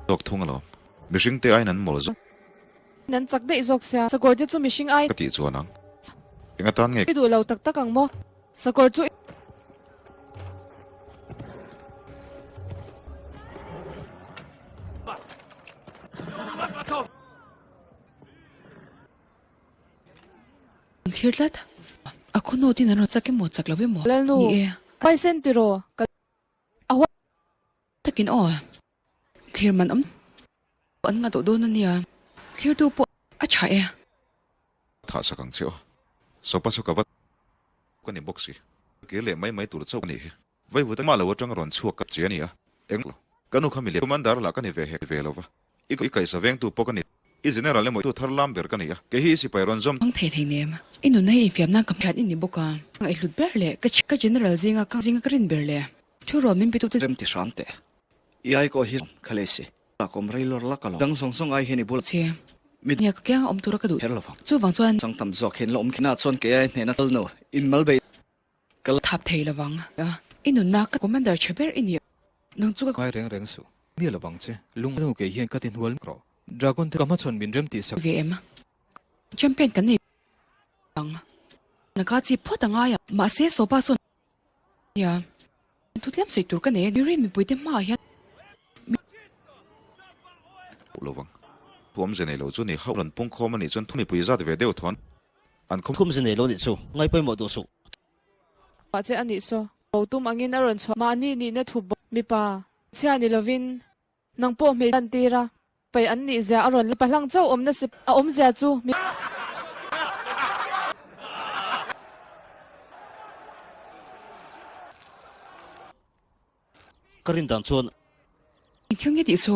Zawk thung alawm. Mihring te aiin an mawl zawk. An chak daih zawk sia. Sakawr te chu mihring ai. Ka tih chuan ang. Eng atan nge. I duh lo tak tak ang maw? Sakawr chu. An thlir tlat. A khaw nawtin an rawn chak emaw chak lo emaw. Lalnu. Ni e. Huaisen tiraw ka a huai. Takin aw. Thlir man awm an ngah tawh dawn a nia. Thlirtu pawh a tha e. Thah sak ang che aw. Sopa chu ka va ka ni bawk si. Kir leh mai mai tur chauh a nih hi. Vaivut mah lo atang rawn chhuak ka che a ni a. Eng lo. Ka nu kha mi leh Commander lah ka ni ve hek ve lo va. I i kaihsa vengtu pawh ka ni. I General emaw tu thar lam ber ka ni a. Kei hi i sipai rawn zawm. Hmang thei hleinem. I nunna hi infiamna ka hriat i ni bawk a. Ngaihhlut ber leh ka ka General zinga ka zinga ka rin ber leh thu rawn min pe tute. Rem ti hram teh. I ai kawh hi kha leh si. Ka kawm rei lawr lak alawm. Dang zawng zawng ai hian i bul. Che. Mi nia ka kianga awm tura ka duh. Kher lovang. Chuvang chuan. Chang tam zawk hian la awm khi. Na chuan kei ai hnehna tal no. In mal bei. Ka la. Thap thei lovang. I nunna ka commander tha ber i ni. Nang chu ka. Ngai reng reng suh. Miah lovang che. Lung nu kei hian ka ti hnual rawh. Dragon te ka hmachhawn min rem tih sak. Ve em. Champion kan nei ang. Na ka chip phawt a ngai a. Mahse sopa sawn. Nia. Thu tlem sawi tur ka nei a ni. Rin mipuite hmaah hian mi. Lo vang. Thuam ze nei lo chu ni hauh rawn pung khawm a nih chuan thu mipui zat ve deuh thawn an khawm. Thum ze nei lo nih chu ngai pawimawh duh suh. Mah che a nih saw. Bo tum angin a rawn chhuah. Mahni nihna thu bawk. Mipa. Chhia ni lovin. Nang pawh hmei tan tir a. Pai an nih zia a rawn la. Pahlang chauh awmna si a awm zia chu mi. Ka rin dan chuan. Engthil nge tih chu?